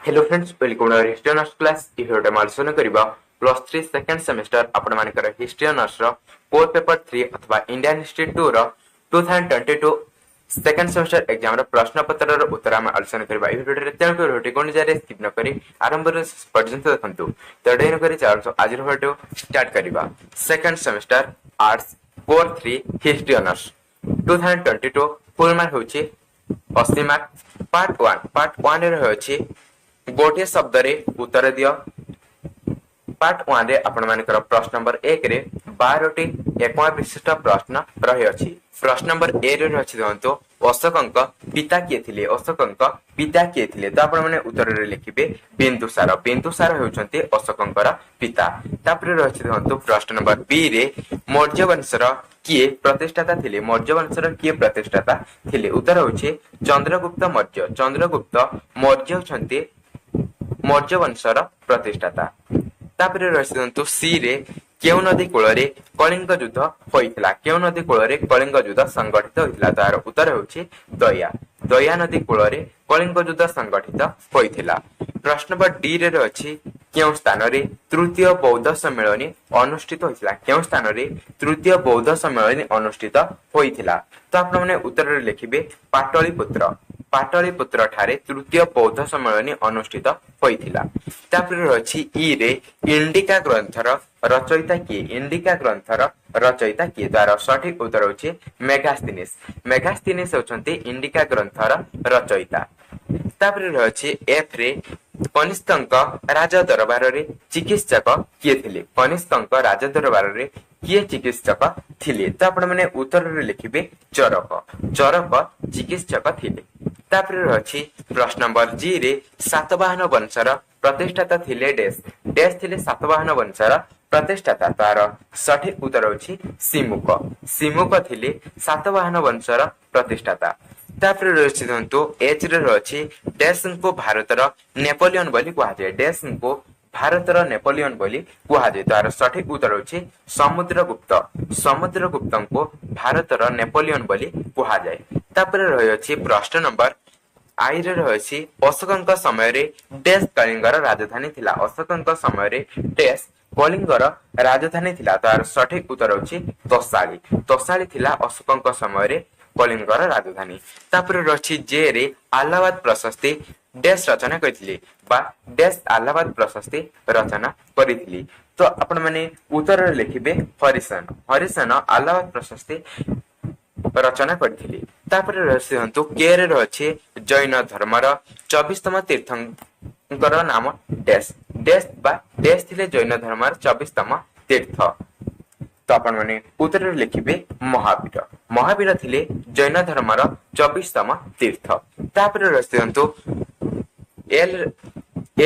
Hello friends, welcome to our history honours class. এই ଭିଡ଼ିଓଟା ଆମେ ଆଲୋଚନା କରିବା +3 ସେକେଣ୍ଡ ସେମିଷ୍ଟର ଆପଣମାନଙ୍କର ହିଷ୍ଟ୍ରି ଅନର୍ସର କୋର୍ ପେପର 3 ଅଥବା ଇଣ୍ଡିଆନ୍ ହିଷ୍ଟ୍ରି 2 ର 2022 ସେକେଣ୍ଡ ସେମିଷ୍ଟର ଏକ୍ଜାମର ପ୍ରଶ୍ନପତ୍ରର ଉତ୍ତର ଆମେ ଆଲୋଚନା କରିବା ଏହି ଭିଡ଼ିଓରେ। ତେଣୁ ଭିଡ଼ିଓଟି କୌଣସି ଜାଗାରେ ସ୍କିପ୍ ନ କରି ଆରମ୍ଭରୁ ଶେଷ ପର୍ଯ୍ୟନ୍ତ ଦେଖନ୍ତୁ। ତ ଡେରି ନକରି ଚାଲନ୍ତୁ, ଆଜିର ଭିଡ଼ିଓ ଷ୍ଟାର୍ଟ କରିବା। Second semester arts core 3 history honours 2022, full mark ହେଉଛି 80 ମାର୍କ। ପାର୍ଟ 1, ପାର୍ଟ 1ରେ ରହିଅଛି ଗୋଟିଏ ଶବ୍ଦରେ ଉତ୍ତର ଦିଅ। ପାର୍ଟ 1ରେ ଆପଣମାନଙ୍କର ପ୍ରଶ୍ନ ନମ୍ବର 1ରେ 12ଟି 1 ମାର୍କ ବିଶିଷ୍ଟ ପ୍ରଶ୍ନ ରହିଅଛି। ପ୍ରଶ୍ନ ନମ୍ବର ଏ ରେ ରହିଛି, ଦେଖନ୍ତୁ, ଅଶୋକଙ୍କ ପିତା କିଏ ଥିଲେ? ଅଶୋକଙ୍କ ପିତା କିଏ ଥିଲେ? ତ ଆପଣମାନେ ଉତ୍ତରରେ ଲେଖିବେ ବିନ୍ଦୁସାର। ବିନ୍ଦୁସାର ହେଉଛନ୍ତି ଅଶୋକଙ୍କର ପିତା। ତାପରେ ରହିଛି, ଦେଖନ୍ତୁ, ପ୍ରଶ୍ନ ନମ୍ବର ବି ରେ ମୌର୍ଯ୍ୟ ବଂଶର କିଏ ପ୍ରତିଷ୍ଠାତା ଥିଲେ? ମୌର୍ଯ୍ୟ ବଂଶର କିଏ ପ୍ରତିଷ୍ଠାତା ଥିଲେ? ଉତ୍ତର ହେଉଛି ଚନ୍ଦ୍ରଗୁପ୍ତ ମୌର୍ଯ୍ୟ। ଚନ୍ଦ୍ରଗୁପ୍ତ ମୌର୍ଯ୍ୟ ହେଉଛନ୍ତି ମୌର୍ଯ୍ୟ ବଂଶର ପ୍ରତିଷ୍ଠାତା। ତାପରେ ରହିଛି, ଦେଖନ୍ତୁ, ସି ରେ କେଉଁ ନଦୀ କୂଳରେ କଳିଙ୍ଗ ଯୁଦ୍ଧ ହୋଇଥିଲା? କେଉଁ ନଦୀ କୂଳରେ କଳିଙ୍ଗ ଯୁଦ୍ଧ ସଂଗଠିତ ହୋଇଥିଲା? ତାର ଉତ୍ତର ହେଉଛି ଦୟା। ଦୟା ନଦୀ କୂଳରେ କଳିଙ୍ଗ ଯୁଦ୍ଧ ସଂଗଠିତ ହୋଇଥିଲା। ପ୍ରଶ୍ନ ନମ୍ବର ଡି ରେ ଅଛି, କେଉଁ ସ୍ଥାନରେ ତୃତୀୟ ବୌଦ୍ଧ ସମ୍ମିଳନୀ ଅନୁଷ୍ଠିତ ହୋଇଥିଲା? କେଉଁ ସ୍ଥାନରେ ତୃତୀୟ ବୌଦ୍ଧ ସମ୍ମିଳନୀ ଅନୁଷ୍ଠିତ ହୋଇଥିଲା? ତ ଆପଣମାନେ ଉତ୍ତରରେ ଲେଖିବେ ପାଟଳିପୁତ୍ର। ପାଟଳିପୁତ୍ର ଠାରେ ତୃତୀୟ ବୌଦ୍ଧ ସମ୍ମିଳନୀ ଅନୁଷ୍ଠିତ ହୋଇଥିଲା। ତାପରେ ରହିଛି ଇ ରେ ଇଣ୍ଡିକା ଗ୍ରନ୍ଥର ରଚୟିତା କିଏ? ଇଣ୍ଡିକା ଗ୍ରନ୍ଥର ରଚୟିତା କିଏ? ତାର ସଠିକ ଉତ୍ତର ହେଉଛି ମେଗାସ୍ଥିନିସ୍। ମେଗାସ୍ଥିନିସ୍ ହେଉଛନ୍ତି ଇଣ୍ଡିକା ଗ୍ରନ୍ଥର ରଚୟିତା। ତାପରେ ରହିଛି ଏଫ ରେ କନିଷ୍କଙ୍କ ରାଜ ଦରବାରରେ ଚିକିତ୍ସକ କିଏ ଥିଲେ? କନିଷ୍କଙ୍କ ରାଜ ଦରବାରରେ କିଏ ଚିକିତ୍ସକ ଥିଲେ? ତ ଆପଣମାନେ ଉତ୍ତରରେ ଲେଖିବେ ଚରକ। ଚରକ ଚିକିତ୍ସକ ଥିଲେ। ତାପରେ ରହିଛି ପ୍ରଶ୍ନ ନମ୍ବର ଜି ରେ ସାତବାହନ ବଂଶର ପ୍ରତିଷ୍ଠାତା ଥିଲେ ଡେସ୍। ଡେସ୍ ଥିଲେ ସାତବାହନ ବଂଶର ପ୍ରତିଷ୍ଠାତା। ତାର ସଠିକ ଉତ୍ତର ହେଉଛି ସିମୁକ। ସିମୁକ ଥିଲେ ସାତବାହନ ବଂଶର ପ୍ରତିଷ୍ଠାତା। ତାପରେ ରହିଛି, ଦେଖନ୍ତୁ, ଏଚ୍ ରେ ରହିଛି ଡେସ୍ଙ୍କୁ ଭାରତର ନେପୋଲିୟନ ବୋଲି କୁହାଯାଏ। ଡେସ୍ଙ୍କୁ ଭାରତର ନେପୋଲିୟନ ବୋଲି କୁହାଯାଏ। ତାର ସଠିକ ଉତ୍ତର ହେଉଛି ସମୁଦ୍ରଗୁପ୍ତ। ସମୁଦ୍ରଗୁପ୍ତଙ୍କୁ ଭାରତର ନେପୋଲିୟନ ବୋଲି କୁହାଯାଏ। ତାପରେ ରହିଅଛି ପ୍ରଶ୍ନ ନମ୍ବର ଆଇରେ ରହିଛି, ଅଶୋକଙ୍କ ସମୟରେ ଡେସ୍ କଳିଙ୍ଗର ରାଜଧାନୀ ଥିଲା। ଅଶୋକଙ୍କ ସମୟରେ ଡେସ୍ କଳିଙ୍ଗର ରାଜଧାନୀ ଥିଲା। ତାର ସଠିକ ଉତ୍ତର ହେଉଛି ତୋଷାଳୀ। ତୋଷାଳୀ ଥିଲା ଅଶୋକଙ୍କ ସମୟରେ କଳିଙ୍ଗର ରାଜଧାନୀ। ତାପରେ ରହିଛି ଜେ ରେ ଆହ୍ଲାବାଦ ପ୍ରଶସ୍ତି ଡେସ୍ ରଚନା କରିଥିଲେ ବା ଡେସ୍ ଆହ୍ଲାବାଦ ପ୍ରଶସ୍ତି ରଚନା କରିଥିଲେ। ତ ଆପଣମାନେ ଉତ୍ତରରେ ଲେଖିବେ ହରିସେନ। ହରିସେନ ଆହ୍ଲାବାଦ ପ୍ରଶସ୍ତି ରଚନା କରିଥିଲେ। ତାପରେ ଦିଅନ୍ତୁ କେ ରେ ରହିଛି ଜୈନ ଧର୍ମର 24ତମ ତୀର୍ଥଙ୍କର ନାମ ଡେସ୍। ଡେସ୍ ବା ଡେସ୍ ଥିଲେ ଜୈନ ଧର୍ମର 24ତମ ତୀର୍ଥ। ତ ଆପଣମାନେ ଉତ୍ତରରେ ଲେଖିବେ ମହାବୀର। ମହାବୀର ଥିଲେ ଜୈନ ଧର୍ମର 24ତମ ତୀର୍ଥ। ତାପରେ ଦିଅନ୍ତୁ ଏଲ,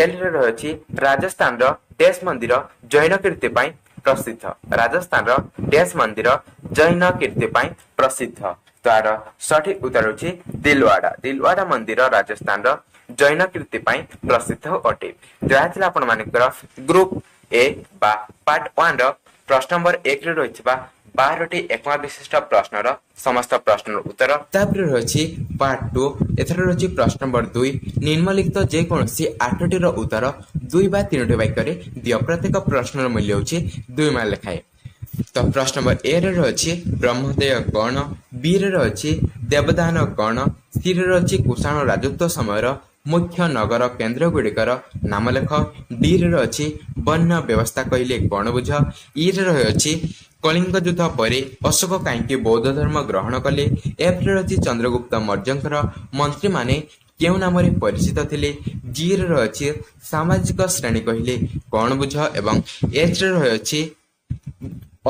ଏଲ ରେ ରହିଛି ରାଜସ୍ଥାନର ଡେସ୍ ମନ୍ଦିର ଜୈନ କୀର୍ତ୍ତି ପାଇଁ ପ୍ରସିଦ୍ଧ। ରାଜସ୍ଥାନର ଡେସ୍ ମନ୍ଦିର ଜୈନ କୀର୍ତ୍ତି ପାଇଁ ପ୍ରସିଦ୍ଧ। ତାର ସଠିକ ଉତ୍ତର ହେଉଛି ଦିଲୱାଡା। ଦିଲୱାଡା ମନ୍ଦିର ରାଜସ୍ଥାନର ଜୈନ କୀର୍ତ୍ତି ପାଇଁ ପ୍ରସିଦ୍ଧ ଅଟେ। ଯାହା ଥିଲା ଆପଣମାନଙ୍କର ଗ୍ରୁପ ଏ ବା ପାର୍ଟ 1 ର ପ୍ରଶ୍ନ ନମ୍ବର 1ରେ ରହିଥିବା 12ଟି 1 ମାର୍କ ବିଶିଷ୍ଟ ପ୍ରଶ୍ନର ସମସ୍ତ ପ୍ରଶ୍ନର ଉତ୍ତର। ତାପରେ ରହିଛି ପାର୍ଟ 2। ଏଥର ରହିଛି ପ୍ରଶ୍ନ ନମ୍ବର 2, ନିମ୍ନଲିଖିତ ଯେକୌଣସି 8ଟିର ଉତ୍ତର 2 ବା 3ଟି ବାକ୍ୟରେ ଦିଅ। ପ୍ରତ୍ୟେକ ପ୍ରଶ୍ନର ମୂଲ୍ୟ ହେଉଛି 2 ମାର୍କ ଲେଖାଏଁ। ତ ପ୍ରଶ୍ନ ନମ୍ବର ଏ ରେ ରହିଛି ବ୍ରହ୍ମଦେୟ କଣ? ବି ରେ ରହିଛି ଦେବଦାନ କଣ? ସି ରେ ରହିଛି କୁଷାଣ ରାଜତ୍ୱ ସମୟର ମୁଖ୍ୟ ନଗର କେନ୍ଦ୍ର ଗୁଡ଼ିକର ନାମ ଲେଖ। ଡି ରେ ରହିଛି ବର୍ଣ୍ଣ ବ୍ୟବସ୍ଥା କହିଲେ କଣ ବୁଝ? ଇ ରେ ରହିଅଛି କଳିଙ୍ଗ ଯୁଦ୍ଧ ପରେ ଅଶୋକ କାହିଁକି ବୌଦ୍ଧ ଧର୍ମ ଗ୍ରହଣ କଲେ? ଏଫ୍ ରେ ରହିଛି ଚନ୍ଦ୍ରଗୁପ୍ତ ମୌର୍ଯ୍ୟଙ୍କର ମନ୍ତ୍ରୀମାନେ କେଉଁ ନାମରେ ପରିଚିତ ଥିଲେ? ଜି ରେ ରହିଅଛି ସାମାଜିକ ଶ୍ରେଣୀ କହିଲେ କଣ ବୁଝ? ଏବଂ ଏଚ୍ ରେ ରହିଅଛି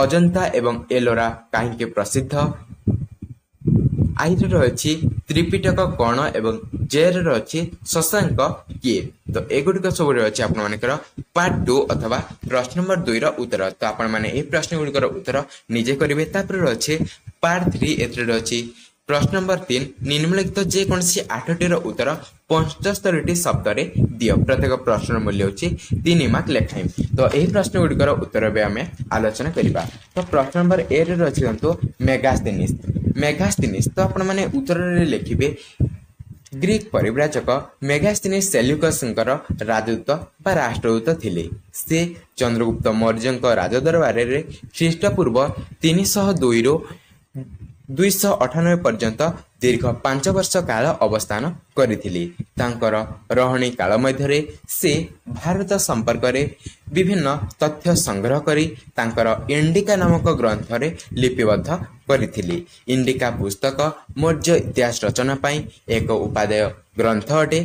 ଅଜନ୍ତା ଏବଂ ଏଲୋରା କାହିଁକି ପ୍ରସିଦ୍ଧ? ଆଇରେ ରହିଛି ତ୍ରିପିଟକ କଣ? ଏବଂ ଜେରେ ରହିଛି ଶଶାଙ୍କ କିଏ? ତ ଏଗୁଡ଼ିକ ସବୁ ରହିଛି ଆପଣମାନଙ୍କର ପାର୍ଟ 2 ଅଥବା ପ୍ରଶ୍ନ ନମ୍ବର 2ର ଉତ୍ତର। ତ ଆପଣମାନେ ଏହି ପ୍ରଶ୍ନ ଗୁଡ଼ିକର ଉତ୍ତର ନିଜେ କରିବେ। ତାପରେ ରହିଛି ପାର୍ଟ 3। ଏଥିରେ ରହିଛି ପ୍ରଶ୍ନ ନମ୍ବର 3, ନିମ୍ନଲିଖିତ ଯେକୌଣସି 8ଟିର ଉତ୍ତର 75ଟି ଶବ୍ଦରେ ଦିଅ। ପ୍ରତ୍ୟେକ ପ୍ରଶ୍ନର ମୂଲ୍ୟ ହେଉଛି 3 ମାର୍କ ଲେଖାଏଁ। ତ ଏହି ପ୍ରଶ୍ନ ଗୁଡ଼ିକର ଉତ୍ତର ଏବେ ଆମେ ଆଲୋଚନା କରିବା। ତ ପ୍ରଶ୍ନ ନମ୍ବର ଏ ରେ ରହିଛି, ଦିଅନ୍ତୁ, ମେଗାସ୍ଥିନିସ୍। ମେଗାସ୍ଥିନିସ୍। ତ ଆପଣମାନେ ଉତ୍ତରରେ ଲେଖିବେ ଗ୍ରୀକ୍ ପରିବ୍ରାଜକ ମେଗାସ୍ଥିନିସ୍ ସେଲ୍ୟୁକସଙ୍କର ରାଜଦୂତ ବା ରାଷ୍ଟ୍ରଦୂତ ଥିଲେ। ସେ ଚନ୍ଦ୍ରଗୁପ୍ତ ମୌର୍ଯ୍ୟଙ୍କ ରାଜଦରବାରରେ ଖ୍ରୀଷ୍ଟପୂର୍ବ 302ରୁ 298 ପର୍ଯ୍ୟନ୍ତ ଦୀର୍ଘ 5 ବର୍ଷ କାଳ ଅବସ୍ଥାନ କରିଥିଲେ। ତାଙ୍କର ରହଣି କାଳ ମଧ୍ୟରେ ସେ ଭାରତ ସମ୍ପର୍କରେ ବିଭିନ୍ନ ତଥ୍ୟ ସଂଗ୍ରହ କରି ତାଙ୍କର ଇଣ୍ଡିକା ନାମକ ଗ୍ରନ୍ଥରେ ଲିପିବଦ୍ଧ କରିଥିଲେ। ଇଣ୍ଡିକା ପୁସ୍ତକ ମୌର୍ଯ୍ୟ ଇତିହାସ ରଚନା ପାଇଁ ଏକ ଉପାଦେୟ ଗ୍ରନ୍ଥ ଅଟେ।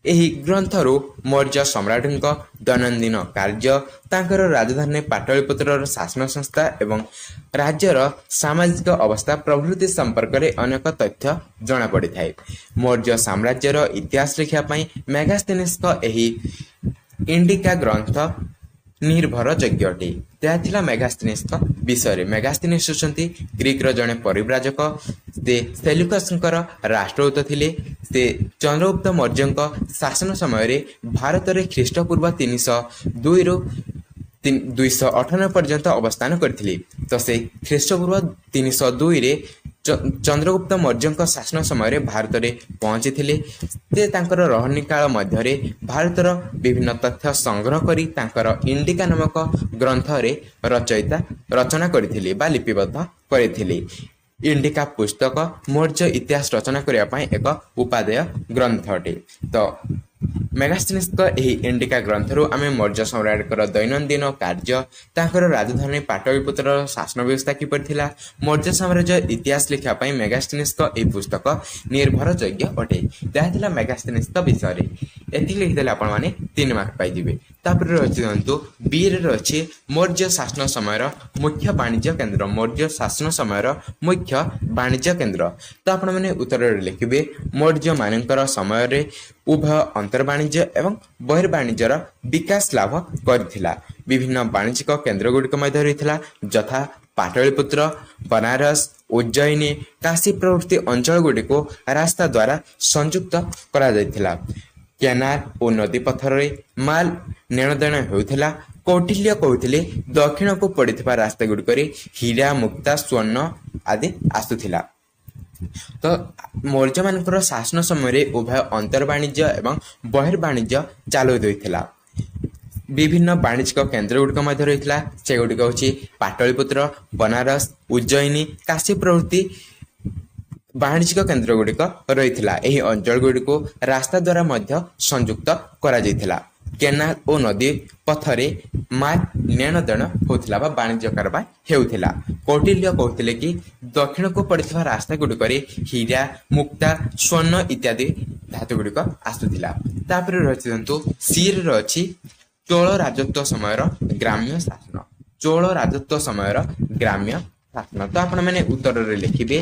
ଏହି ଗ୍ରନ୍ଥରୁ ମୌର୍ଯ୍ୟ ସମ୍ରାଟଙ୍କ ଦୈନନ୍ଦିନ କାର୍ଯ୍ୟ, ତାଙ୍କର ରାଜଧାନୀ ପାଟଳିପୁତ୍ରର ଶାସନ ସଂସ୍ଥା ଏବଂ ରାଜ୍ୟର ସାମାଜିକ ଅବସ୍ଥା ପ୍ରଭୃତି ସମ୍ପର୍କରେ ଅନେକ ତଥ୍ୟ ଜଣାପଡ଼ିଥାଏ। ମୌର୍ଯ୍ୟ ସାମ୍ରାଜ୍ୟର ଇତିହାସ ଲେଖିବା ପାଇଁ ମେଗାସ୍ଥିନିସ୍ଙ୍କ ଏହି ଇଣ୍ଡିକା ଗ୍ରନ୍ଥ ନିର୍ଭରଯୋଗ୍ୟ ଅଟେ। ଏହା ଥିଲା ମେଗାସ୍ଥିନିସ୍ଙ୍କ ବିଷୟରେ। ମେଗାସ୍ଥିନିସ୍ ହେଉଛନ୍ତି ଗ୍ରୀକର ଜଣେ ପରିବ୍ରାଜକ। ସେ ସେଲ୍ୟୁକସଙ୍କର ରାଷ୍ଟ୍ରଦୂତ ଥିଲେ। ସେ ଚନ୍ଦ୍ରଗୁପ୍ତ ମୌର୍ଯ୍ୟଙ୍କ ଶାସନ ସମୟରେ ଭାରତରେ ଖ୍ରୀଷ୍ଟପୂର୍ବ 302ରୁ 298 ପର୍ଯ୍ୟନ୍ତ ଅବସ୍ଥାନ କରିଥିଲେ। ତ ସେ ଖ୍ରୀଷ୍ଟପୂର୍ବ 302ରେ ଚନ୍ଦ୍ରଗୁପ୍ତ ମୌର୍ଯ୍ୟଙ୍କ ଶାସନ ସମୟରେ ଭାରତରେ ପହଞ୍ଚିଥିଲେ। ସେ ତାଙ୍କର ରହଣି କାଳ ମଧ୍ୟରେ ଭାରତର ବିଭିନ୍ନ ତଥ୍ୟ ସଂଗ୍ରହ କରି ତାଙ୍କର ଇଣ୍ଡିକା ନାମକ ଗ୍ରନ୍ଥରେ ରଚୟିତା ରଚନା କରିଥିଲେ ବା ଲିପିବଦ୍ଧ କରିଥିଲେ। ଇଣ୍ଡିକା ପୁସ୍ତକ ମୌର୍ଯ୍ୟ ଇତିହାସ ରଚନା କରିବା ପାଇଁ ଏକ ଉପାଦେୟ ଗ୍ରନ୍ଥ ଅଟେ। ତ ମେଗାସ୍ଥିନିସ୍ଙ୍କ ଏହି ଇଣ୍ଡିକା ଗ୍ରନ୍ଥରୁ ଆମେ ମୌର୍ଯ୍ୟ ସମ୍ରାଟଙ୍କର ଦୈନନ୍ଦିନ କାର୍ଯ୍ୟ, ତାଙ୍କର ରାଜଧାନୀ ପାଟଳିପୁତ୍ରର ଶାସନ ବ୍ୟବସ୍ଥା କିପରି ଥିଲା, ମୌର୍ଯ୍ୟ ସାମ୍ରାଜ୍ୟ ଇତିହାସ ଲେଖିବା ପାଇଁ ମେଗାସ୍ଥିନିସ୍ଙ୍କ ଏହି ପୁସ୍ତକ ନିର୍ଭରଯୋଗ୍ୟ ଅଟେ। ତାହା ଥିଲା ମେଗାସ୍ଥିନିସ୍ଙ୍କ ବିଷୟରେ। ଏତିକି ଲେଖିଦେଲେ ଆପଣମାନେ 3 ମାର୍କ ପାଇଯିବେ। ତାପରେ ରହିଛି ଦିଅନ୍ତୁ ବିରେ ରହିଛି ମୌର୍ଯ୍ୟ ଶାସନ ସମୟର ମୁଖ୍ୟ ବାଣିଜ୍ୟ କେନ୍ଦ୍ର। ମୌର୍ଯ୍ୟ ଶାସନ ସମୟର ମୁଖ୍ୟ ବାଣିଜ୍ୟ କେନ୍ଦ୍ର। ତ ଆପଣମାନେ ଉତ୍ତରରେ ଲେଖିବେ, ମୌର୍ଯ୍ୟମାନଙ୍କର ସମୟରେ ଉଭୟ ଅନ୍ତର୍ବାଣିଜ୍ୟ ଏବଂ ବହିର୍ବାଣିଜ୍ୟର ବିକାଶ ଲାଭ କରିଥିଲା। ବିଭିନ୍ନ ବାଣିଜ୍ୟିକ କେନ୍ଦ୍ରଗୁଡ଼ିକ ମଧ୍ୟ ରହିଥିଲା, ଯଥା ପାଟଳିପୁତ୍ର, ବନାରସ, ଉଜ୍ଜୟିନୀ, କାଶୀ ପ୍ରଭୃତି ଅଞ୍ଚଳଗୁଡ଼ିକୁ ରାସ୍ତା ଦ୍ୱାରା ସଂଯୁକ୍ତ କରାଯାଇଥିଲା। କେନାଲ ଓ ନଦୀ ପଥରରେ ମାଲ ନେଣଦେଣ ହେଉଥିଲା। କୌଟିଲ୍ୟ କହୁଥିଲେ ଦକ୍ଷିଣକୁ ପଡ଼ିଥିବା ରାସ୍ତାଗୁଡ଼ିକରେ ହୀରା, ମୁକ୍ତା, ସ୍ୱର୍ଣ୍ଣ ଆଦି ଆସୁଥିଲା। ତ ମୌର୍ଯ୍ୟମାନଙ୍କର ଶାସନ ସମୟରେ ଉଭୟ ଅନ୍ତର୍ବାଣିଜ୍ୟ ଏବଂ ବହିର୍ବାଣିଜ୍ୟ ଚାଲୁ ରହିଥିଲା। ବିଭିନ୍ନ ବାଣିଜ୍ୟିକ କେନ୍ଦ୍ରଗୁଡ଼ିକ ମଧ୍ୟ ରହିଥିଲା। ସେଗୁଡ଼ିକ ହେଉଛି ପାଟଳିପୁତ୍ର, ବନାରସ, ଉଜ୍ଜୟିନୀ, କାଶୀ ପ୍ରଭୃତି ବାଣିଜ୍ୟିକ କେନ୍ଦ୍ରଗୁଡ଼ିକ ରହିଥିଲା। ଏହି ଅଞ୍ଚଳଗୁଡ଼ିକୁ ରାସ୍ତା ଦ୍ୱାରା ମଧ୍ୟ ସଂଯୁକ୍ତ କରାଯାଇଥିଲା। କେନାଲ ଓ ନଦୀ ପଥରେ ମାଲ ନେଣଦେଣ ହେଉଥିଲା ବା ବାଣିଜ୍ୟ କାରବାର ହେଉଥିଲା। କୌଟିଲ୍ୟ କହୁଥିଲେ କି ଦକ୍ଷିଣକୁ ପଡ଼ିଥିବା ରାସ୍ତାଗୁଡ଼ିକରେ ହୀରା, ମୁକ୍ତା, ସ୍ୱର୍ଣ୍ଣ ଇତ୍ୟାଦି ଧାତୁଗୁଡ଼ିକ ଆସୁଥିଲା। ତାପରେ ରହିଛି ଦିଅନ୍ତୁ ସିରେ ଅଛି ଚୋଳ ରାଜତ୍ୱ ସମୟର ଗ୍ରାମ୍ୟ ଶାସନ। ଚୋଳ ରାଜତ୍ୱ ସମୟର ଗ୍ରାମ୍ୟ ଶାସନ। ତ ଆପଣମାନେ ଉତ୍ତରରେ ଲେଖିବେ,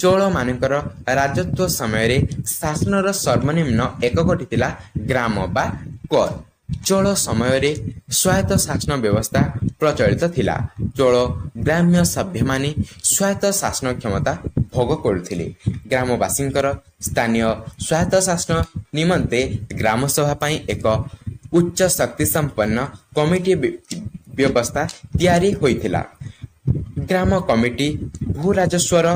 ଚୋଳମାନଙ୍କର ରାଜତ୍ୱ ସମୟରେ ଶାସନର ସର୍ବନିମ୍ନ ଏକକଟି ଥିଲା ଗ୍ରାମ ବା କର। ଚୋଳ ସମୟରେ ସ୍ୱାୟତ୍ତ ଶାସନ ବ୍ୟବସ୍ଥା ପ୍ରଚଳିତ ଥିଲା। ଚୋଳ ଗ୍ରାମ୍ୟ ସଭ୍ୟମାନେ ସ୍ୱାୟତ୍ତ ଶାସନ କ୍ଷମତା ଭୋଗ କରୁଥିଲେ। ଗ୍ରାମବାସୀଙ୍କର ସ୍ଥାନୀୟ ସ୍ୱାୟତ୍ତ ଶାସନ ନିମନ୍ତେ ଗ୍ରାମସଭା ପାଇଁ ଏକ ଉଚ୍ଚ ଶକ୍ତି ସମ୍ପନ୍ନ କମିଟି ବ୍ୟବସ୍ଥା ତିଆରି ହୋଇଥିଲା। ଗ୍ରାମ କମିଟି ଭୂ ରାଜସ୍ୱର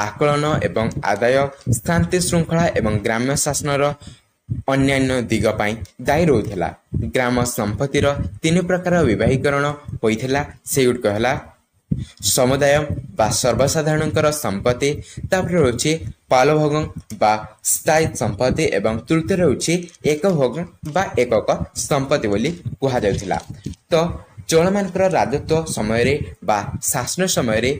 ଆକଳନ ଏବଂ ଆଦାୟ, ଶାନ୍ତି ଶୃଙ୍ଖଳା ଏବଂ ଗ୍ରାମ୍ୟ ଶାସନର ଅନ୍ୟାନ୍ୟ ଦିଗ ପାଇଁ ଦାୟୀ ରହୁଥିଲା। ଗ୍ରାମ ସମ୍ପତ୍ତିର 3 ପ୍ରକାର ବିଭାଗୀକରଣ ହୋଇଥିଲା। ସେଗୁଡ଼ିକ ହେଲା ସମୁଦାୟ ବା ସର୍ବସାଧାରଣଙ୍କର ସମ୍ପତ୍ତି, ତାପରେ ରହୁଛି ପାଲଭୋଗ ବା ସ୍ଥାୟୀ ସମ୍ପତ୍ତି ଏବଂ ତୃତୀୟରେ ହେଉଛି ଏକଭୋଗ ବା ଏକକ ସମ୍ପତ୍ତି ବୋଲି କୁହାଯାଉଥିଲା। ତ ଚୋଳମାନଙ୍କର ରାଜତ୍ୱ ସମୟରେ ବା ଶାସନ ସମୟରେ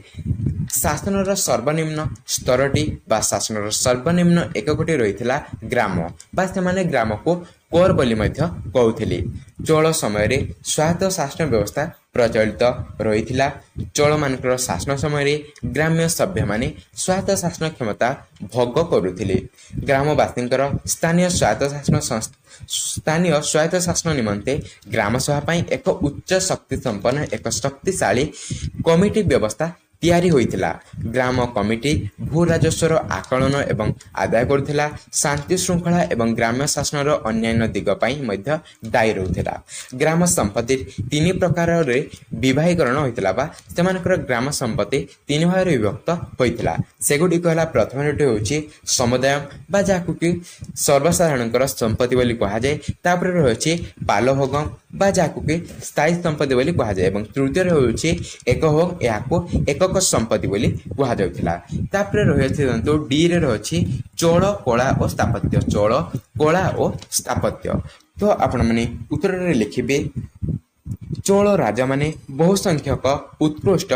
ଶାସନର ସର୍ବନିମ୍ନ ସ୍ତରଟି ବା ଶାସନର ସର୍ବନିମ୍ନ ଏକକଟି ରହିଥିଲା ଗ୍ରାମ, ବା ସେମାନେ ଗ୍ରାମକୁ କୋର ବୋଲି ମଧ୍ୟ କହୁଥିଲେ। ଚୋଳ ସମୟରେ ସ୍ୱାୟତ୍ତ ଶାସନ ବ୍ୟବସ୍ଥା ପ୍ରଚଳିତ ରହିଥିଲା। ଚୋଳମାନଙ୍କର ଶାସନ ସମୟରେ ଗ୍ରାମ୍ୟ ସଭ୍ୟମାନେ ସ୍ୱାୟତ୍ତ ଶାସନ କ୍ଷମତା ଭୋଗ କରୁଥିଲେ। ଗ୍ରାମବାସୀଙ୍କର ସ୍ଥାନୀୟ ସ୍ୱାୟତ୍ତ ଶାସନ ନିମନ୍ତେ ଗ୍ରାମସଭା ପାଇଁ ଏକ ଉଚ୍ଚ ଶକ୍ତି ସମ୍ପନ୍ନ ଏକ ଶକ୍ତିଶାଳୀ କମିଟି ବ୍ୟବସ୍ଥା ତିଆରି ହୋଇଥିଲା। ଗ୍ରାମ କମିଟି ଭୂ ରାଜସ୍ୱର ଆକଳନ ଏବଂ ଆଦାୟ କରୁଥିଲା। ଶାନ୍ତି ଶୃଙ୍ଖଳା ଏବଂ ଗ୍ରାମ୍ୟ ଶାସନର ଅନ୍ୟାନ୍ୟ ଦିଗ ପାଇଁ ମଧ୍ୟ ଦାୟୀ ରହୁଥିଲା। ଗ୍ରାମ ସମ୍ପତ୍ତି ତିନି ପ୍ରକାରରେ ବିଭାଗୀକରଣ ହୋଇଥିଲା ବା ସେମାନଙ୍କର ଗ୍ରାମ ସମ୍ପତ୍ତି ତିନି ଭାଗରେ ବିଭକ୍ତ ହୋଇଥିଲା। ସେଗୁଡ଼ିକ ହେଲା, ପ୍ରଥମଟି ହେଉଛି ସମୁଦାୟ ବା ଯାହାକୁ କି ସର୍ବସାଧାରଣଙ୍କର ସମ୍ପତ୍ତି ବୋଲି କୁହାଯାଏ। ତାପରେ ରହିଛି ପାଲଭୋଗ ବା ଯାହାକୁ କି ସ୍ଥାୟୀ ସମ୍ପତ୍ତି ବୋଲି କୁହାଯାଏ ଏବଂ ତୃତୀୟରେ ହେଉଛି ଏକଭୋଗ, ଏହାକୁ ଏକକ ସମ୍ପତ୍ତି ବୋଲି କୁହାଯାଉଥିଲା। ତାପରେ ରହିଅଛି ଦେଖନ୍ତୁ, ଡିରେ ରହିଛି ଚୋଳ କଳା ଓ ସ୍ଥାପତ୍ୟ। ଚୋଳ କଳା ଓ ସ୍ଥାପତ୍ୟ। ତ ଆପଣମାନେ ଉତ୍ତରରେ ଲେଖିବେ, ଚୋଳ ରାଜାମାନେ ବହୁ ସଂଖ୍ୟକ ଉତ୍କୃଷ୍ଟ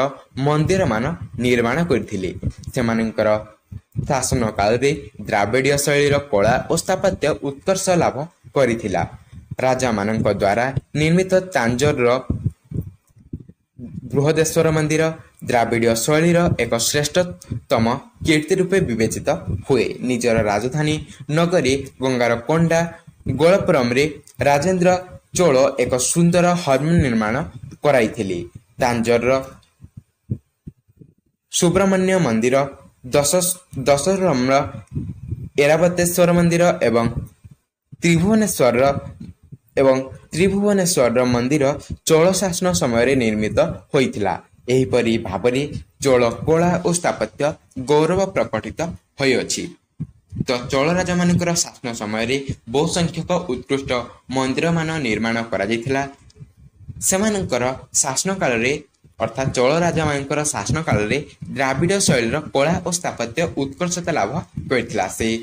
ମନ୍ଦିରମାନ ନିର୍ମାଣ କରିଥିଲେ। ସେମାନଙ୍କର ଶାସନ କାଳରେ ଦ୍ରାବିଡ଼ୀୟ ଶୈଳୀର କଳା ଓ ସ୍ଥାପତ୍ୟ ଉତ୍କର୍ଷ ଲାଭ କରିଥିଲା। ରାଜାମାନଙ୍କ ଦ୍ୱାରା ନିର୍ମିତ ତାଞ୍ଜୋରର ବୃହଦେଶ୍ୱର ମନ୍ଦିର ଦ୍ରାବିଡ଼ୀୟ ଶୈଳୀର ଏକ ଶ୍ରେଷ୍ଠତମ କୀର୍ତ୍ତି ରୂପେ ବିବେଚିତ ହୁଏ। ନିଜର ରାଜଧାନୀ ନଗରୀ ଗଙ୍ଗାର କୋଣ୍ଡା ଗୋଳପୁରମରେ ରାଜେନ୍ଦ୍ର ଚୋଳ ଏକ ସୁନ୍ଦର ହର୍ମ୍ୟ ନିର୍ମାଣ କରାଇଥିଲେ। ତାଞ୍ଜୋରର ସୁବ୍ରମଣ୍ୟ ମନ୍ଦିର, ଦଶରମର ଏରାବତେଶ୍ୱର ମନ୍ଦିର ଏବଂ ତ୍ରିଭୁବନେଶ୍ୱରର ମନ୍ଦିର ଚୋଳ ଶାସନ ସମୟରେ ନିର୍ମିତ ହୋଇଥିଲା। ଏହିପରି ଭାବରେ ଚୋଳ କଳା ଓ ସ୍ଥାପତ୍ୟ ଗୌରବ ପ୍ରକଟିତ ହୋଇଅଛି। ତ ଚୋଳ ରାଜାମାନଙ୍କର ଶାସନ ସମୟରେ ବହୁ ସଂଖ୍ୟକ ଉତ୍କୃଷ୍ଟ ମନ୍ଦିରମାନ ନିର୍ମାଣ କରାଯାଇଥିଲା। ସେମାନଙ୍କର ଶାସନ କାଳରେ, ଅର୍ଥାତ୍ ଚୋଳ ରାଜାମାନଙ୍କର ଶାସନ କାଳରେ, ଦ୍ରାବିଡ଼ ଶୈଳୀର କଳା ଓ ସ୍ଥାପତ୍ୟ ଉତ୍କର୍ଷତା ଲାଭ କରିଥିଲା। ସେହି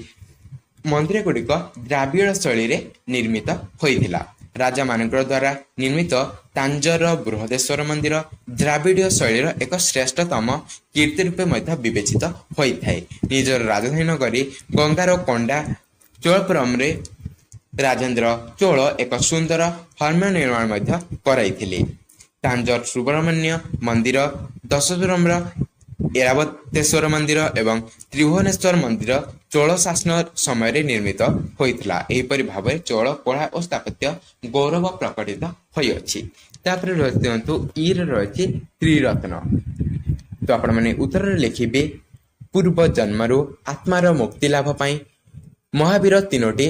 ମନ୍ଦିର ଗୁଡ଼ିକ ଦ୍ରାବିଡ଼ ଶୈଳୀରେ ନିର୍ମିତ ହୋଇଥିଲା। ରାଜାମାନଙ୍କର ଦ୍ୱାରା ନିର୍ମିତ ତାଞ୍ଜୋରର ବୃହଦେଶ୍ୱର ମନ୍ଦିର ଦ୍ରାବିଡ଼ୀୟ ଶୈଳୀର ଏକ ଶ୍ରେଷ୍ଠତମ କୀର୍ତ୍ତି ରୂପେ ମଧ୍ୟ ବିବେଚିତ ହୋଇଥାଏ। ନିଜର ରାଜଧାନୀ ନଗରୀ ଗଙ୍ଗାର କୋଣ୍ଡା ଚୋଳପୁରମରେ ରାଜେନ୍ଦ୍ର ଚୋଳ ଏକ ସୁନ୍ଦର ହର୍ମ୍ୟ ନିର୍ମାଣ ମଧ୍ୟ କରାଇଥିଲେ। ତାଞ୍ଜୋର ସୁବ୍ରମଣ୍ୟ ମନ୍ଦିର, ଦଶପୁରମର ଏରାବତେଶ୍ୱର ମନ୍ଦିର ଏବଂ ତ୍ରିଭୁବନେଶ୍ୱର ମନ୍ଦିର ଚୋଳ ଶାସନ ସମୟରେ ନିର୍ମିତ ହୋଇଥିଲା। ଏହିପରି ଭାବରେ ଚୋଳ କଳା ଓ ସ୍ଥାପତ୍ୟ ଗୌରବ ପ୍ରକଟିତ ହୋଇଅଛି। ତାପରେ ଦିଅନ୍ତୁ, ଇରେ ରହିଛି ତ୍ରିରତ୍ନ। ତ ଆପଣମାନେ ଉତ୍ତରରେ ଲେଖିବେ, ପୂର୍ବ ଜନ୍ମରୁ ଆତ୍ମାର ମୁକ୍ତି ଲାଭ ପାଇଁ ମହାବୀର ତିନୋଟି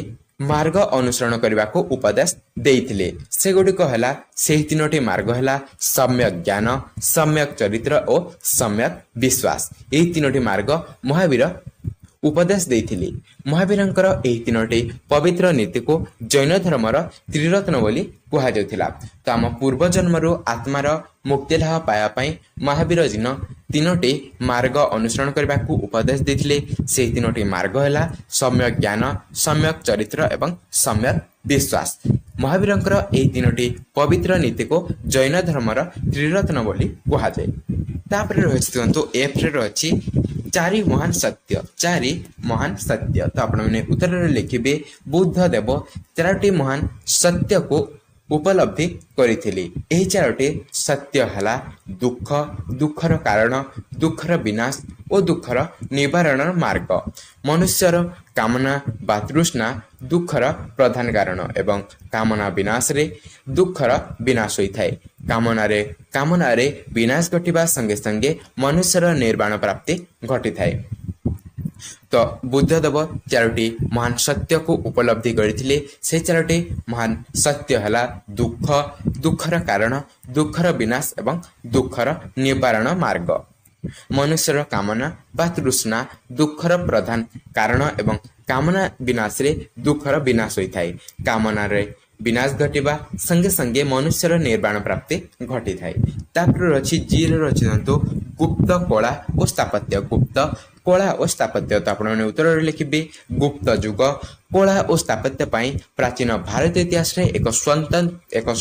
ମାର୍ଗ ଅନୁସରଣ କରିବାକୁ ଉପଦେଶ ଦେଇଥିଲେ। ସେଗୁଡ଼ିକ ହେଲା, ସେହି ତିନୋଟି ମାର୍ଗ ହେଲା ସମ୍ୟକ ଜ୍ଞାନ, ସମ୍ୟକ ଚରିତ୍ର ଓ ସମ୍ୟକ ବିଶ୍ୱାସ। ଏହି ତିନୋଟି ମାର୍ଗ ମହାବୀର ଉପଦେଶ ଦେଇଥିଲେ। ମହାବୀରଙ୍କର ଏହି ତିନୋଟି ପବିତ୍ର ନୀତିକୁ ଜୈନ ଧର୍ମର ତ୍ରିରତ୍ନ ବୋଲି କୁହାଯାଉଥିଲା। ତ ଆମ ପୂର୍ବ ଜନ୍ମରୁ ଆତ୍ମାର ମୁକ୍ତି ଲାଭ ପାଇବା ପାଇଁ ମହାବୀର ଜୀନ ତିନୋଟି ମାର୍ଗ ଅନୁସରଣ କରିବାକୁ ଉପଦେଶ ଦେଇଥିଲେ। ସେହି ତିନୋଟି ମାର୍ଗ ହେଲା ସମ୍ୟକ ଜ୍ଞାନ, ସମ୍ୟକ ଚରିତ୍ର ଏବଂ ସମ୍ୟକ ବିଶ୍ୱାସ। ମହାବୀରଙ୍କର ଏହି ତିନୋଟି ପବିତ୍ର ନୀତିକୁ ଜୈନ ଧର୍ମର ତ୍ରିରତ୍ନ ବୋଲି କୁହାଯାଏ। ତାପରେ ରହିଛି ଦିଅନ୍ତୁ, ଏଫରେ ରହିଛି ଚାରି ମହାନ ସତ୍ୟ। ଚାରି ମହାନ ସତ୍ୟ। ତ ଆପଣମାନେ ଉତ୍ତରରେ ଲେଖିବେ, ବୁଦ୍ଧ ଦେବ ଚାରୋଟି ମହାନ ସତ୍ୟକୁ ଉପଲବ୍ଧି କରିଥିଲେ। ଏହି ଚାରୋଟି ସତ୍ୟ ହେଲା ଦୁଃଖ, ଦୁଃଖର କାରଣ, ଦୁଃଖର ବିନାଶ ଓ ଦୁଃଖର ନିବାରଣର ମାର୍ଗ। ମନୁଷ୍ୟର କାମନା ବା ତୃଷ୍ଣା ଦୁଃଖର ପ୍ରଧାନ କାରଣ ଏବଂ କାମନା ବିନାଶରେ ଦୁଃଖର ବିନାଶ ହୋଇଥାଏ। କାମନାରେ ବିନାଶ ଘଟିବା ସଙ୍ଗେ ସଙ୍ଗେ ମନୁଷ୍ୟର ନିର୍ବାଣ ପ୍ରାପ୍ତି ଘଟିଥାଏ। ତ ବୁଦ୍ଧଦେବ ଚାରୋଟି ମହାନ ସତ୍ୟକୁ ଉପଲବ୍ଧି କରିଥିଲେ। ସେ ଚାରୋଟି ମହାନ ସତ୍ୟ ହେଲା ଦୁଃଖ, ଦୁଃଖର କାରଣ, ଦୁଃଖର ବିନାଶ ଏବଂ ଦୁଃଖର ନିବାରଣ ମାର୍ଗ। ମନୁଷ୍ୟର କାମନା ବା ତୃଷ୍ଣା ଦୁଃଖର ପ୍ରଧାନ କାରଣ ଏବଂ କାମନା ବିନାଶରେ ଦୁଃଖର ବିନାଶ ହୋଇଥାଏ। କାମନାରେ ବିନାଶ ଘଟିବା ସଙ୍ଗେ ସଙ୍ଗେ ମନୁଷ୍ୟର ନିର୍ବାଣ ପ୍ରାପ୍ତି ଘଟିଥାଏ। ତାପରେ ଅଛି ଜିରେ ଅଛି ଦିଅନ୍ତୁ, ଗୁପ୍ତ କଳା ଓ ସ୍ଥାପତ୍ୟ। ଗୁପ୍ତ କଳା ଓ ସ୍ଥାପତ୍ୟ। ତ ଆପଣମାନେ ଉତ୍ତରରେ ଲେଖିବେ, ଗୁପ୍ତ ଯୁଗ କଳା ଓ ସ୍ଥାପତ୍ୟ ପାଇଁ ପ୍ରାଚୀନ ଭାରତ ଇତିହାସରେ ଏକ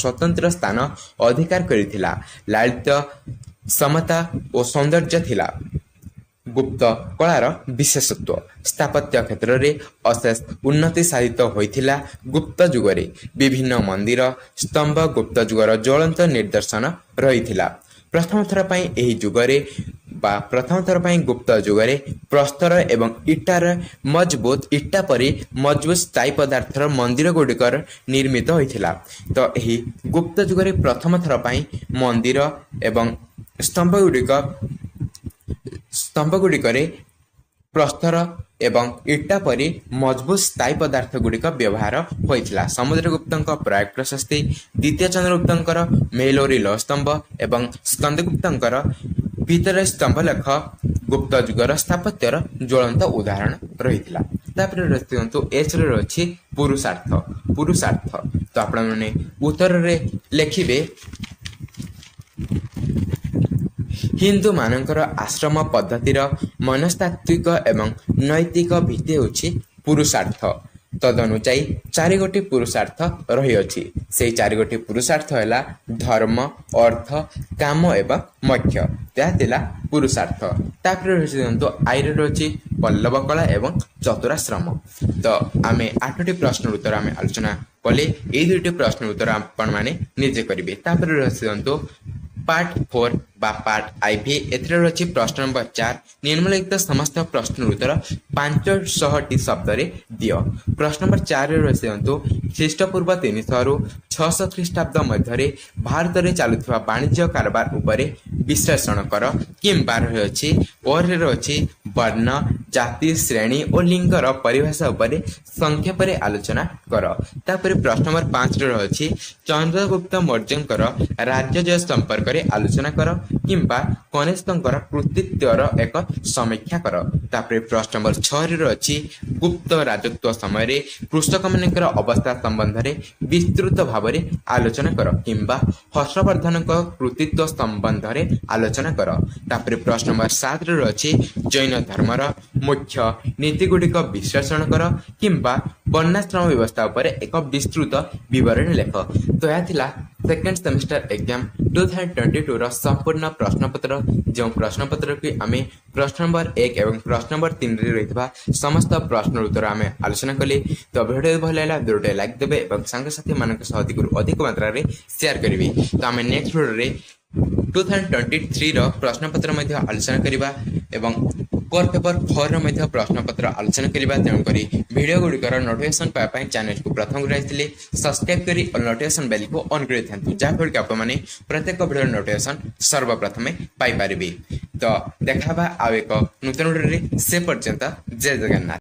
ସ୍ୱତନ୍ତ୍ର ସ୍ଥାନ ଅଧିକାର କରିଥିଲା। ଲାଳିତ୍ୟ, ସମତା ଓ ସୌନ୍ଦର୍ଯ୍ୟ ଥିଲା ଗୁପ୍ତ କଳାର ବିଶେଷତ୍ୱ। ସ୍ଥାପତ୍ୟ କ୍ଷେତ୍ରରେ ଅଶେଷ ଉନ୍ନତି ସାଧିତ ହୋଇଥିଲା ଗୁପ୍ତ ଯୁଗରେ। ବିଭିନ୍ନ ମନ୍ଦିର ସ୍ତମ୍ଭ ଗୁପ୍ତ ଯୁଗର ଜ୍ୱଳନ୍ତ ନିଦର୍ଶନ ରହିଥିଲା। ପ୍ରଥମ ଥର ପାଇଁ ଏହି ଯୁଗରେ ବା ପ୍ରଥମ ଥର ପାଇଁ ଗୁପ୍ତ ଯୁଗରେ ପ୍ରସ୍ତର ଏବଂ ଇଟାର ମଜବୁତ, ଇଟା ପରି ମଜବୁତ ସ୍ଥାୟୀ ପଦାର୍ଥର ମନ୍ଦିର ଗୁଡ଼ିକର ନିର୍ମିତ ହୋଇଥିଲା। ତ ଏହି ଗୁପ୍ତ ଯୁଗରେ ପ୍ରଥମ ଥର ପାଇଁ ମନ୍ଦିର ଏବଂ ସ୍ତମ୍ଭ ଗୁଡ଼ିକ ସ୍ତମ୍ଭ ଗୁଡ଼ିକରେ ପ୍ରସ୍ତର ଏବଂ ଇଟା ପରି ମଜବୁତ ସ୍ଥାୟୀ ପଦାର୍ଥ ଗୁଡ଼ିକ ବ୍ୟବହାର ହୋଇଥିଲା। ସମୁଦ୍ରଗୁପ୍ତଙ୍କ ପ୍ରୟାଗ ପ୍ରଶସ୍ତି, ଦ୍ୱିତୀୟ ଚନ୍ଦ୍ରଗୁପ୍ତଙ୍କର ମେଲୋରୀ ଲୌହସ୍ତମ୍ଭ ଏବଂ ସ୍କନ୍ଦଗୁପ୍ତଙ୍କର ଭିତରେ ସ୍ତମ୍ଭଲେଖ ଗୁପ୍ତ ଯୁଗର ସ୍ଥାପତ୍ୟର ଜ୍ୱଳନ୍ତ ଉଦାହରଣ ରହିଥିଲା। ତାପରେ ଦିଅନ୍ତୁ ଏଚରେ ଅଛି ପୁରୁଷାର୍ଥ। ପୁରୁଷାର୍ଥ, ତ ଆପଣମାନେ ଉତ୍ତରରେ ଲେଖିବେ, ହିନ୍ଦୁମାନଙ୍କର ଆଶ୍ରମ ପଦ୍ଧତିର ମନସ୍ତାତ୍ତ୍ୱିକ ଏବଂ ନୈତିକ ଭିତ୍ତି ହେଉଛି ପୁରୁଷାର୍ଥ। ତଦନୁଯାୟୀ ଚାରିଗୋଟି ପୁରୁଷାର୍ଥ ରହିଅଛି। ସେହି ଚାରିଗୋଟି ପୁରୁଷାର୍ଥ ହେଲା ଧର୍ମ, ଅର୍ଥ, କାମ ଏବଂ ମୋକ୍ଷ। ତାହା ଥିଲା ପୁରୁଷାର୍ଥ। ତାପରେ ରହିଛି ଦିଅନ୍ତୁ ଆଇରେ ରହିଛି ପଲ୍ଲବ କଳା ଏବଂ ଚତୁରାଶ୍ରମ। ତ ଆମେ 8ଟି ପ୍ରଶ୍ନର ଉତ୍ତର ଆମେ ଆଲୋଚନା କଲେ। ଏଇ 2ଟି ପ୍ରଶ୍ନର ଉତ୍ତର ଆପଣମାନେ ନିଜେ କରିବେ। ତାପରେ ରହିଛି ଦିଅନ୍ତୁ ପାର୍ଟ 4 ବା ପାର୍ଟ IV। ଏଥିରେ ରହିଛି ପ୍ରଶ୍ନ ନମ୍ବର 4, ନିମ୍ନଲିଖିତ ସମସ୍ତ ପ୍ରଶ୍ନର ଉତ୍ତର 500ଟି ଶବ୍ଦରେ ଦିଅ। ପ୍ରଶ୍ନ ନମ୍ବର 4ରେ ରହିଛି ଦିଅନ୍ତୁ, ଖ୍ରୀଷ୍ଟପୂର୍ବ 300ରୁ 600 ଖ୍ରୀଷ୍ଟାବ୍ଦ ମଧ୍ୟରେ ଭାରତରେ ଚାଲୁଥିବା ବାଣିଜ୍ୟ କାରବାର ଉପରେ ବିଶ୍ଳେଷଣ କର, କିମ୍ବା ରହିଅଛି ଓରେ ରହିଛି ବର୍ଣ୍ଣ, ଜାତି, ଶ୍ରେଣୀ ଓ ଲିଙ୍ଗର ପରିଭାଷା ଉପରେ ସଂକ୍ଷେପରେ ଆଲୋଚନା କର। ତାପରେ ପ୍ରଶ୍ନ ନମ୍ବର 5ରେ ରହିଛି ଚନ୍ଦ୍ରଗୁପ୍ତ ମୌର୍ଯ୍ୟଙ୍କର ରାଜ୍ୟଜୟ ସମ୍ପର୍କରେ ଆଲୋଚନା କର, କିମ୍ବା କନିଷ୍କଙ୍କର କୃତିତ୍ୱର ଏକ ସମୀକ୍ଷା କର। ତାପରେ ପ୍ରଶ୍ନ ନମ୍ବର 6ରେ ରହିଛି ଗୁପ୍ତ ରାଜତ୍ୱ ସମୟରେ କୃଷକମାନଙ୍କର ଅବସ୍ଥା ସମ୍ବନ୍ଧରେ ବିସ୍ତୃତ ଭାବରେ ଆଲୋଚନା କର, କିମ୍ବା ହର୍ଷବର୍ଦ୍ଧନଙ୍କ କୃତିତ୍ୱ ସମ୍ବନ୍ଧରେ ଆଲୋଚନା କର। ତାପରେ ପ୍ରଶ୍ନ ନମ୍ବର 7ରେ ରହିଛି ଜୈନ ଧର୍ମର ମୁଖ୍ୟ ନୀତିଗୁଡ଼ିକ ବିଶ୍ଳେଷଣ କର, କିମ୍ବା ବର୍ଣ୍ଣାଶ୍ରମ ବ୍ୟବସ୍ଥା ଉପରେ ଏକ ବିସ୍ତୃତ ବିବରଣୀ ଲେଖ। ତ ଏହା ଥିଲା ସେକେଣ୍ଡ ସେମିଷ୍ଟାର ଏକ୍ଜାମ 2022ର ସମ୍ପୂର୍ଣ୍ଣ ପ୍ରଶ୍ନପତ୍ର, ଯେଉଁ ପ୍ରଶ୍ନପତ୍ରକୁ ଆମେ ପ୍ରଶ୍ନ ନମ୍ବର 1 ଏବଂ ପ୍ରଶ୍ନ ନମ୍ବର 3ରେ ରହିଥିବା ସମସ୍ତ ପ୍ରଶ୍ନର ଉତ୍ତର ଆମେ ଆଲୋଚନା କଲେ। ତ ଭିଡ଼ିଓ ଭଲ ଲାଗିଲା 2ଟେ ଲାଇକ୍ ଦେବେ ଏବଂ ସାଙ୍ଗସାଥିମାନଙ୍କ ସହ ଅଧିକରୁ ଅଧିକ ମାତ୍ରାରେ ସେୟାର କରିବେ। ତ ଆମେ ନେକ୍ସଟ ଭିଡ଼ିଓରେ 2023ର ପ୍ରଶ୍ନପତ୍ର ମଧ୍ୟ ଆଲୋଚନା କରିବା ଏବଂ କୋର୍ ପେପର 4ର ମଧ୍ୟ ପ୍ରଶ୍ନପତ୍ର ଆଲୋଚନା କରିବା। ତେଣୁକରି ଭିଡ଼ିଓ ଗୁଡ଼ିକର ନୋଟିଫିକେସନ୍ ପାଇବା ପାଇଁ ଚ୍ୟାନେଲକୁ ପ୍ରଥମ କରି ଆସିଥିଲେ ସବସ୍କ୍ରାଇବ୍ କରି ନୋଟିଫିକେସନ୍ ବେଲ୍କୁ ଅନ୍ କରିଥାନ୍ତୁ, ଯାହାଫଳରେ କି ଆପଣମାନେ ପ୍ରତ୍ୟେକ ଭିଡ଼ିଓର ନୋଟିଫିକେସନ୍ ସର୍ବପ୍ରଥମେ ପାଇପାରିବେ। ତ ଦେଖା ହେବା ଆଉ ଏକ ନୂତନ ଭିଡ଼ିଓରେ, ସେ ପର୍ଯ୍ୟନ୍ତ ଜୟ ଜଗନ୍ନାଥ।